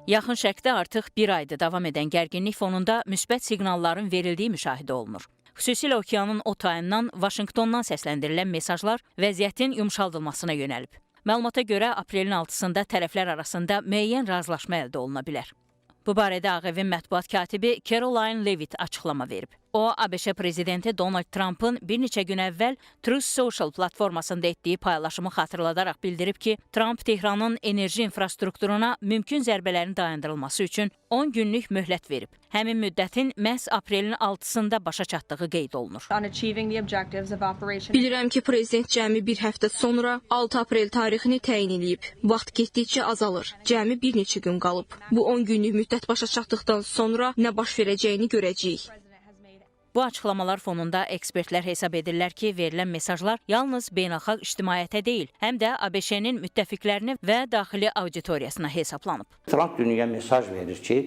Yaxın Şərqdə artıq bir aydır davam edən gərginlik fonunda müsbət siqnalların verildiyi müşahidə olunur. Xüsusilə okeanın o tayından, Vaşinqtondan səsləndirilən mesajlar vəziyyətin yumşaldılmasına yönəlib. Məlumata görə, aprelin 6-sında tərəflər arasında müəyyən razılaşma əldə oluna bilər. Bu barədə Ağ Evin mətbuat katibi Karoline Leavitt açıqlama verib. O, ABŞ prezidenti Donald Trumpın bir neçə gün əvvəl Truth Social platformasında etdiyi paylaşımı xatırladaraq bildirib ki, Trump Tehranın enerji infrastrukturuna mümkün zərbələrin dayandırılması üçün 10 günlük möhlət verib. Həmin müddətin məhz aprelin 6-sında başa çatdığı qeyd olunur. On achieving the objectives of Operation Bilirəm ki, prezident cəmi bir həftə sonra 6 aprel tarixini təyin eləyib. Vaxt getdikcə azalır. Cəmi bir neçə gün qalıb. Bu 10 günlük müddət başa çatdıqdan sonra nə baş verəcəyini görəcəyik. Bu açıqlamalar fonunda ekspertlər hesab edirlər ki, verilən mesajlar yalnız beynəlxalq ictimaiyyətə deyil, həm də ABŞ-nin müttəfiqlərinə və daxili auditoriyasına hesablanıb. Tramp dünyaya mesaj verir ki,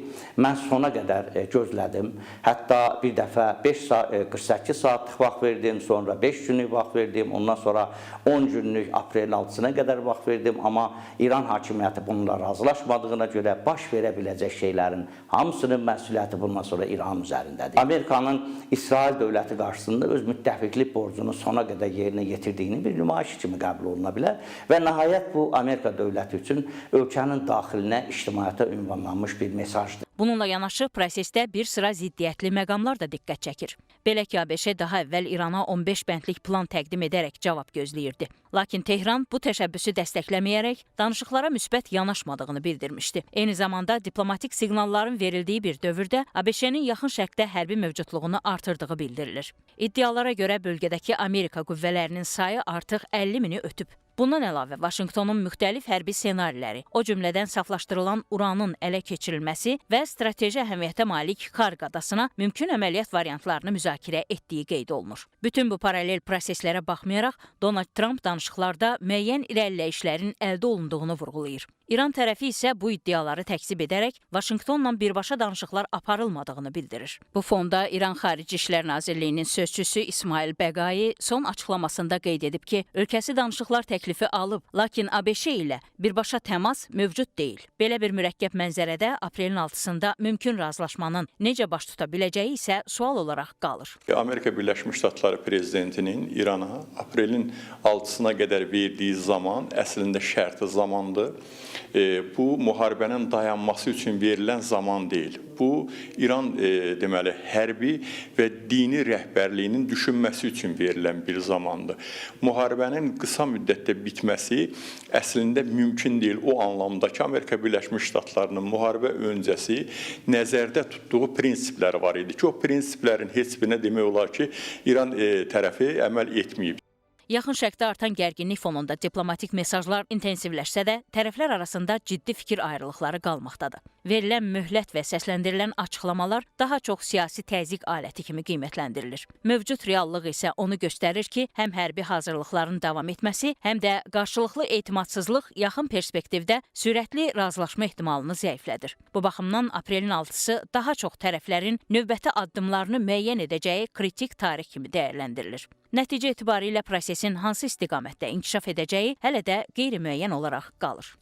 mən sona qədər gözlədim. Hətta bir dəfə 5 saat, 48 saatlıq vaxt verdim, sonra 5 günlük vaxt verdim, ondan sonra 10 günlük, aprelin 6-sına qədər vaxt verdim, amma İran hakimiyyəti bununla razılaşmadığına görə baş verə biləcək şeylərin hamısının məsuliyyəti bundan sonra İranın üzərindədir. Amerikanın İsrail dövləti qarşısında öz müttəfiqlik borcunu sona qədər yerinə yetirdiyini bir nümayiş kimi qəbul oluna bilər və nəhayət bu Amerika dövləti üçün ölkənin daxilinə, ictimaiyyətə ünvanlanmış bir mesajdır. Bununla yanaşı, prosesdə bir sıra ziddiyyətli məqamlar da diqqət çəkir. Belə ki, ABŞ daha əvvəl İrana 15 bəndlik plan təqdim edərək cavab gözləyirdi. Lakin Tehran bu təşəbbüsü dəstəkləməyərək danışıqlara müsbət yanaşmadığını bildirmişdi. Eyni zamanda diplomatik siqnalların verildiyi bir dövrdə ABŞ-nin Yaxın Şərqdə hərbi mövcudluğunu artırdığı bildirilir. İddialara görə, bölgədəki Amerika qüvvələrinin sayı artıq 50 mini ötüb. Bundan əlavə, Vaşinqtonun müxtəlif hərbi ssenariləri, o cümlədən saflaşdırılan uranın ələ keçirilməsi və strateji əhəmiyyətə malik Xarq adasına mümkün əməliyyat variantlarını müzakirə etdiyi qeyd olunur. Bütün bu paralel proseslərə baxmayaraq, Donald Trump danışıqlarda müəyyən irəliləyişlərin əldə olunduğunu vurğulayır. İran tərəfi isə bu iddiaları təkzib edərək Vaşinqtonla birbaşa danışıqlar aparılmadığını bildirir. Bu fonda İran Xarici İşlər Nazirliyinin sözçüsü İsmail Bəqai son açıqlamasında qeyd edib ki, ölkəsi danışıqlar təklifi alıb, lakin ABŞ ilə birbaşa təmas mövcud deyil. Belə bir mürəkkəb mənzərədə aprelin 6-sında mümkün razılaşmanın necə baş tuta biləcəyi isə sual olaraq qalır. Amerika Birləşmiş Ştatları prezidentinin İrana aprelin 6-sına qədər verdiyi zaman əslində şərti zamandır. Bu müharibənin dayanması üçün verilən zaman deyil. Bu İran deməli hərbi və dini rəhbərliyinin düşünməsi üçün verilən bir zamandır. Müharibənin qısa müddətdə bitməsi əslində mümkün deyil. O anlamda ki, Amerika Birləşmiş Ştatlarının müharibə öncəsi nəzərdə tutduğu prinsiplər var idi ki, o prinsiplərin heç birinə demək olar ki, İran tərəfi əməl etməyib. Yaxın Şərqdə artan gərginlik fonunda diplomatik mesajlar intensivləşsə də, tərəflər arasında ciddi fikir ayrılıqları qalmaqdadır. Verilən möhlət və səsləndirilən açıqlamalar daha çox siyasi təzyiq aləti kimi qiymətləndirilir. Mövcud reallıq isə onu göstərir ki, həm hərbi hazırlıqların davam etməsi, həm də qarşılıqlı etimadsızlıq yaxın perspektivdə sürətli razılaşma ehtimalını zəiflədir. Bu baxımdan aprelin 6-sı daha çox tərəflərin növbəti addımlarını müəyyən edəcəyi kritik tarix kimi dəyərləndirilir. Nəticə etibarilə prosesin hansı istiqamətdə inkişaf edəcəyi hələ də qeyri-müəyyən olaraq qalır.